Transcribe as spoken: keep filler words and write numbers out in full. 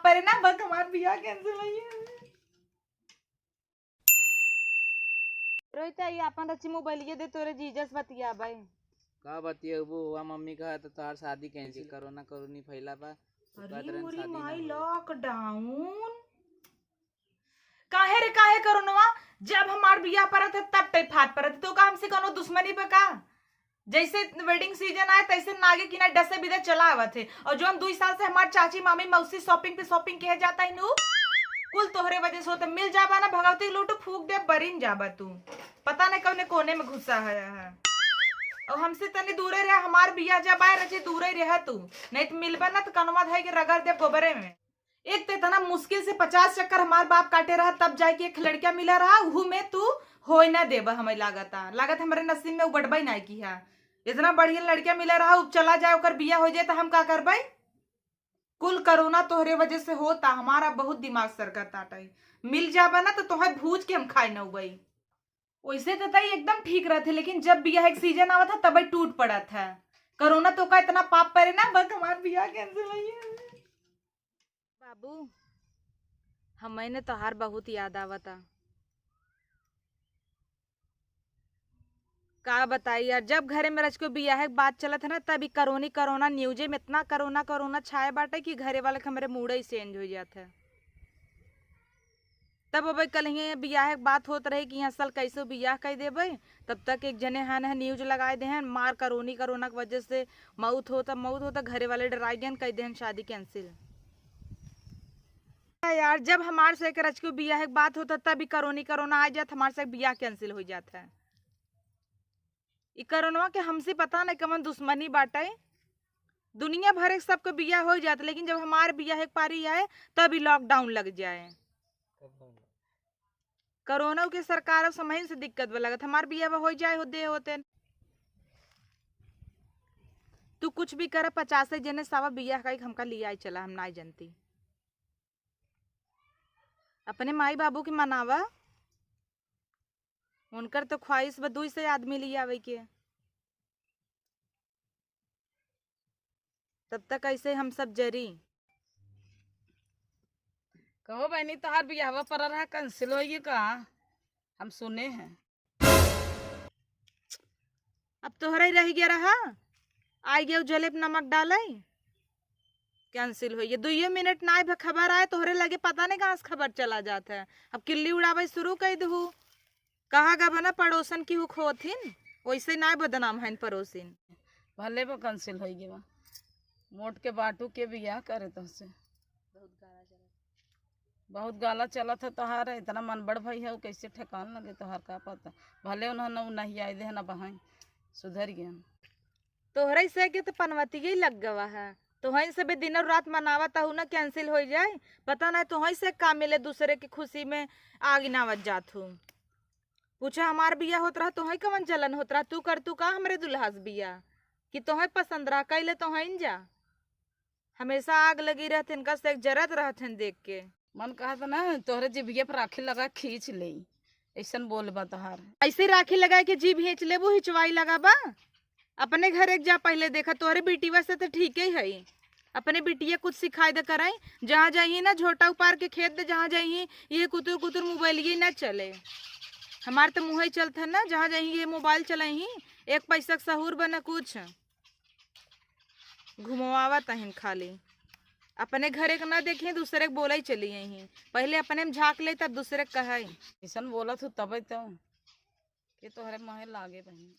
परे ना बक हमार बियाह cancel होई है। रोहित, ये आपन रची मोबाइलिया दे, तोरे जीजा से बतियाबे। का बतियाबू हुआ? मम्मी कहा तो तोहार शादी cancel, कोरोना कोरोनी फैला बा। तो अरे कहत रहन मोरी शादी ना माई, होई। Lockdown। काहे रे, काहे कोरोनवा? जब हमार बियाह परत है तब तै फाट परत है। तो का हमसे कोनो दुश्मनी बा का? जैसे wedding season आए तैसे नागे किना डसे बिदे चला आवत है। और जौन दुई साल से हमार चाची मामी मौसी shopping पे shopping किहे जात हीं नु, कुल तोहरे वजह से होत। मिल जाबा ना भगवती लूटू फूक दे, बरिन जाबा तू। पता नहीं कौने कोने में घुसा है, है। और हमसे तनी दूरे रह, हमार बियाह जब आए रची दूरे रह तू, नहीं तो मिलबा ना तो कनवा धई के रगड़ दे गोबरे में। एक तो इतना मुश्किल से पचास चक्कर हमार बाप काटे रहा, तब जाके एक लड़का मिला रहा, उहू में तू होए ना देबा। हमें लागता, लागत हमरे नसीब में उबटबे ना की है। इतना बढ़िया लड़का मिला रहा, उ चला जाए, ओकर बियाह हो जाए, तो हम का करबे? कुल कोरोना तोहरे वजह से होता, हमारा बहुत दिमाग सरकत आटे। मिल जाबा ना तो तोहे भूज के हम खाए न उबई। वैसे तो तई एकदम ठीक रहत है, लेकिन जब बियाह के season आवत है तबे टूट पड़त है। कोरोना तो का इतना पाप परे ना, बक हमार बियाह cancel होई है। बाबू, हमें ने तोहार बहुत याद आवता। का बताई यार, जब घरे में रचको बियाह के बात चलत है ना, तब ई करोनी कोरोना news में इतना कोरोना कोरोना छाए बाटे कि घरे वाले के हमरे mood ही change हो जात है। तब अब कल ही बियाह के बात होत रहे कि यहाँ साल कैसे बियाह कर देबे, तब तक एक जने हन है news लगाए दे हैं, मार करोनी कोरोना की वजह से मौत होता, मौत होता, घरे वाले डराई गए, कह दे हैं शादी cancel। यार, जब हमार से के रचको बियाह के बात होता, तब ई करोनी कोरोना आ जात, हमार से बियाह cancel हो जात है। ई कोरोनवा के हमसे पता नहीं कमन दुश्मनी बाटे। दुनिया भर के सबके बियाह हो जात, लेकिन जब हमार बियाह एक पारी आए, तब ई lockdown लग जाए। कोरोना के सरकार अब समझ से दिक्कत बा लगत, हमार बियाह हो जाए हो दे होते। तू कुछ भी कर, पचासे जने सावा बियाह का हमका लिया चला, हम ना जानती। अपने माई बाबू के मनावा, उनकर तो ख्वाहिश बा दुई से आदमी ले आवे के। तब तक ऐसे हम सब जरी। कहो बहनी, तोहार बियाहवा पर रहा, cancel होई का? हम सुने हैं। अब तोहरा ही रह गया रहा, आई गया जलेब नमक डाले, cancel होई। ये दुइयो मिनट ना आए, खबर आए, तोहरे लगे पता नहीं कहाँ से खबर चला जात है। अब किल्ली उड़ावे शुरू कर दहू। कहा गबना पड़ोसन की हुक होथिन, वैसे ना बदनाम हन पड़ोसिन। भले बा cancel होई गवा, मोट के बाटू के बियाह करे तोहसे। बहुत गाला चलत है तोहार, इतना मन बड़ भई है, कैसे ठेकान लगे तोहार, का पता। भले उन्होंने उ नहीं आए दे ना बहाई, सुधर गए। तोहरे से के तो पनवतिये लग गवा है, तोहई से भी दिन और रात मनावत हूँ ना cancel हो जाए, पता नहीं तोहई से का मिले, दूसरे की खुशी में आग नावत जात हूँ। पूछा हमार बिया होत रहा, तोहई कवन जलन होत रहा, तू कर तू का हमरे दुल्हा से बिया, कि तोहई पसंद रहा, कैले तोहई न जा। हमेशा आग लगी रहत इनका से, जरत रहत हन देख के। मन कहत ना तोहरे जिभिया पर राखी लगा खींच ले, ऐसन बोल बा तोहार। ऐसे राखी लगा के जीभ खींच लेबू, हिचवाई लगा बा। अपने घर एक जा पहले देखा, तोहरे बिटिया से तो ठीक ही है। अपने बिटिया कुछ सिखाई दे कराई, जहाँ जाइही ना झोटा उपार के खेत दे, जहाँ जाइही ये कुतुर कुतुर मोबाइलिए ना चले। हमार तो मुँह ही चलत है ना, जहाँ जाइही ये मोबाइल चलाइही, एक पैसा के सहूर बा ना कुछ। घुमवावत अहिन खाली। अपने घरे के ना देखी, दूसरे के बोले चली अही। पहले अपने में झाँक ले, तब दूसरे के कहे। ऐसन बोलत हो तबे तो के तोहरे मुँहे लागे बहिन।